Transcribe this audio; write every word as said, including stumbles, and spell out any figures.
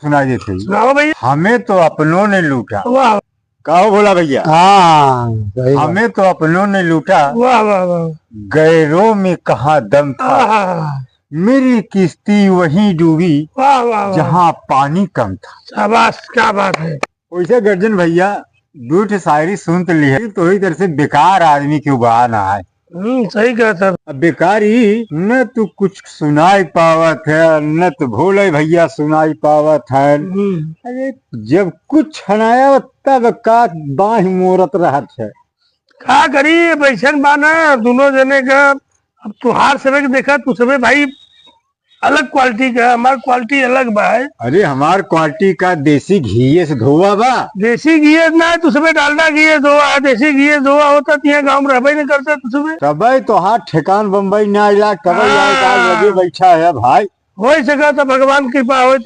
सुनाई देत है। सुनाओ भैया। हमें तो अपनों ने लूटा। वाह। का हो भोला भैया? हाँ, सही बात। हमें तो अपनों ने लूटा, वाह, वाह, वाह। गैरों में कहाँ दम था। आहा। मेरी किश्ती वहीं डूबी, वाह, वाह, वाह। जहाँ पानी कम था। शाबाश, क्या बात है। वैसे गर्जन भैया, दू ठे शायरी सुन तो ली है, तो ही तरह से बेकार आदमी के उबा ना है। हम्म, सही कहत है। अब बेकारी न तू कुछ सुनाई पावत है, न तो भोले भैया सुनाई पावत है। हम्म। अरे, जब कुछ हनाया तब का बाँहि मोरत रहत है। का करी, अब ऐसन बा ना, दुनो जने का, अब तुहार सबे के देखा, तू सबे भाई अलग quality का, हमार quality अलग बा है। अरे, हमार quality का देसी घीये से धोवा बा। देसी घीये ना, तू सबे डालडा घीये धोवा, देसी घीये धोवा होता तो यहाँ गाँव में रहबे नहीं करता तू सबे। तबे तोहार ठेकान बम्बई ना आइला, तबे हाँ। यहाँ का लगे बैठा है भाई। हो सका तो भगवान कृपा होती।